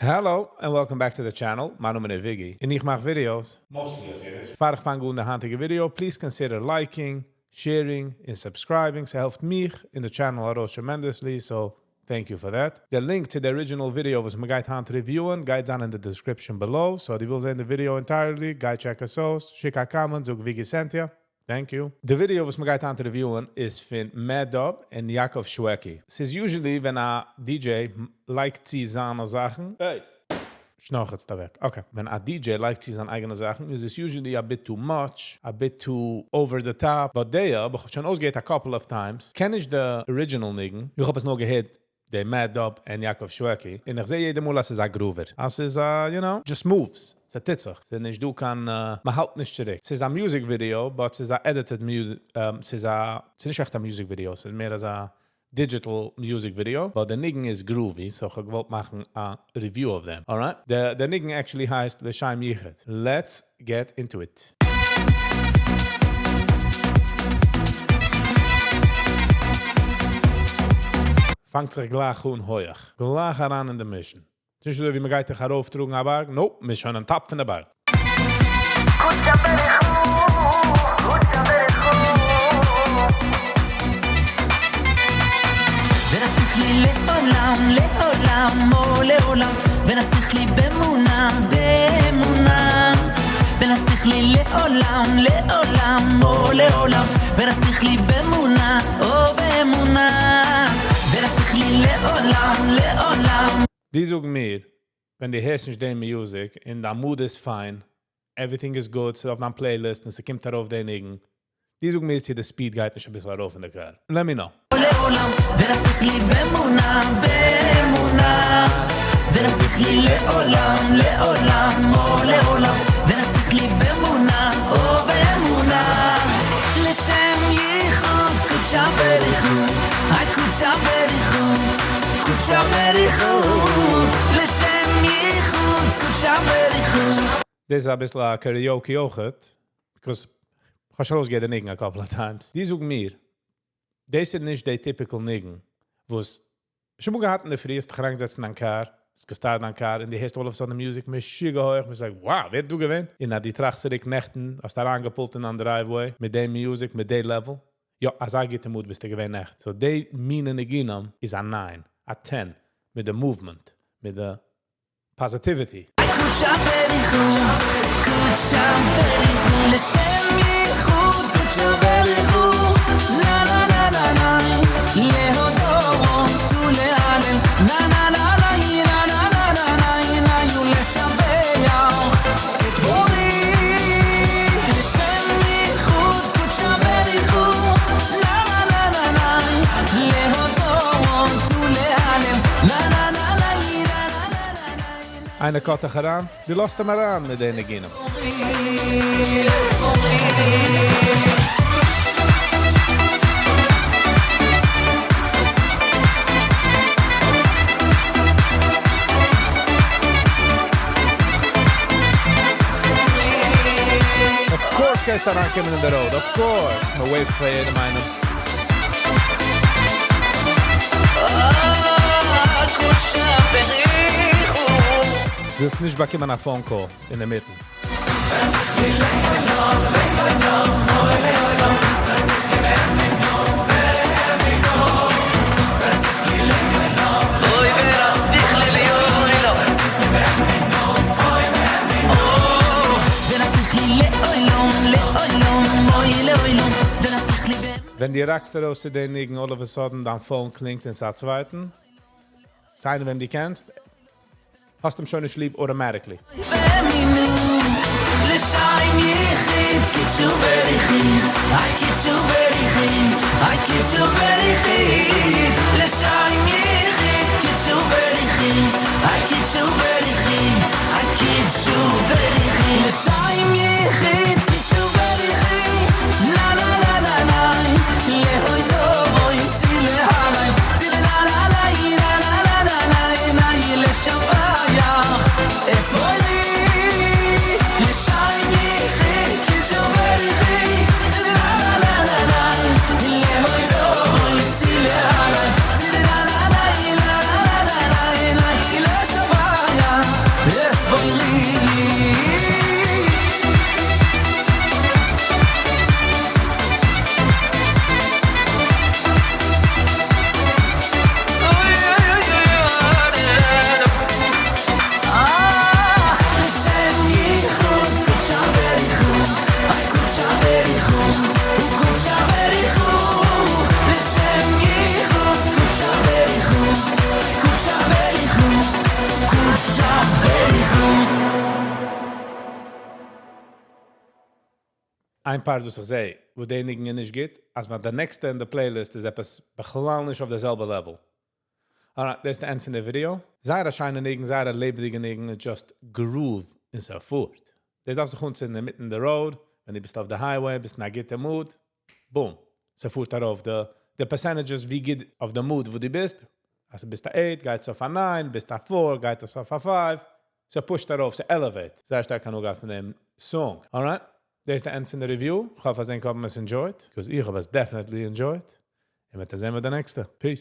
Hello and welcome back to the channel, מיין נאמען איז Viggy און איך מאך videos. Mostly אויף אידיש. פאר איך פאנג אן די היינטיגע video, please consider liking, sharing און subscribing, ס'העלפט מיך און די channel ארויס tremendously, so thank you for that. די link צו די original video וואס מ'גייט היינט review ען גייט זיין אין די description below, so אז דו ווילסט זען די video entirely, גיי check עס אויס, שיק א comment, זאג Viggy sent ya. Thank you. די ווידעא וואס מ'גייט היינט review ען איז פון Madub און Yaakov Shwekey. ס'איז usually ווען א DJ לייגט צו זיינע זאכן. Hey! שנארכעצט אוועק. Okay. ווען א DJ לייגט צו זיין אייגענע זאכן איז עס usually a bit too much, a bit too over the top, but די האב איך שוין אויסגעהערט א couple of times, קען נישט די original ניגון, איך האב עס נאר געהערט די Madub און Yaakov Shwekey, און איך זע יעדע מאל אז ס'איז א groover, אז ס'איז א, you know, just moves, ס'טוט זיך, ס'איז נישט דא קיין, מ'האלט נישט צוריק. ס'איז א music video, but ס'איז א edited ס'איז א, ס'איז נישט עכט א music video, ס'איז מער אזא digital music video, but די ניגון איז groovy, so כ'האב געוואלט מאכן א review אויף דעם. Alright? די ניגון actually הייסט לשם יחוד. Let's get into it. פאנגט זיך גלייך אן הויך. גלייך אריין אין די mission. ס'נישט אזוי ווי מ'גייט דיך ארויפטראגן א בארג, nope, מ'איז שוין on top פון די בארג. די זאג מיר, ווען דו הערסט נישט די music און דיין mood איז fine, everything is good, ס'איז אויף דיין playlist און ס'קומט ארויף די ניגון, די זאג מיר צו די speed גייט נישט אביסל ארויף אין די קאר. Let me know. דאס איז אביסל א karaoke אויכעט, because כ'האב שוין אויסגעהערט די ניגון א couple of times. די זאג מיר, דאס איז נישט די typical ניגון וואס שוין אמאל געהאט אין די פרי, האסט דיך אריינגעזעצט אין דיין קאר, האסט גע start דיין קאר און דו הערסט all of a sudden music משוגע הויך, מ'איז like wow, ווער איז דא געווען? און אז דו טראכסט צוריק נעכטן, האסט אריינגע pull ט אין דיין driveway מיט די music, מיט די level, יא, אזא גוטע mood ביסטו געווען נעכטן. So די מינע ניגונים איז א 9, א 10, מיט די movement, מיט די positivity. איינער cut דיך אריין, דו לאזט אים אריין מיט די ניגונים. Of course גייסטו אריינקומען אין די road, of course, מען wave ט פאר יעדעם איינעם. ווילסט נישט באקומען א phone call אינדערמיטן. ווען דו rock סט ארויס צו די ניגון, all of a sudden דיין phone קלינגט און ס'איז א צווייטן. ס'איז איינער וועם דו קענסט, האסט אים שוין נישט ליב automatically. איין part וואס איך זע, וואו די ניגון איז נישט גוט, אז ווען די next אין די playlist איז עפעס בכלל נישט אויף די זעלבע level. Alright, דאס איז די end פון די video. זייער א שיינע ניגון, זייער א לעבעדיגע ניגון, it's just groove און ס'פארט. דאס דארף זיך אנצינדן אינמיטן די road, ווען דו ביסט אויף די highway, ביסט אין א גוטע mood, boom. ס'פארט ארויף די percentages ווי גוט אויף די mood וואו דו ביסט. אז ביסט א 8, גייט עס אויף א 9, ביסט א 4, גייט עס אויף א 5. ס'פושט ארויף, ס'elevate. זייער שטארק הנאה געהאט פון דעם song. Alright? דאס איז די end פון די review. איך האף, אז ענק האבן עס enjoyed. Because איך האב עס definitely enjoyed. און מיר זעען זיך ביי די נעקסטע. Peace.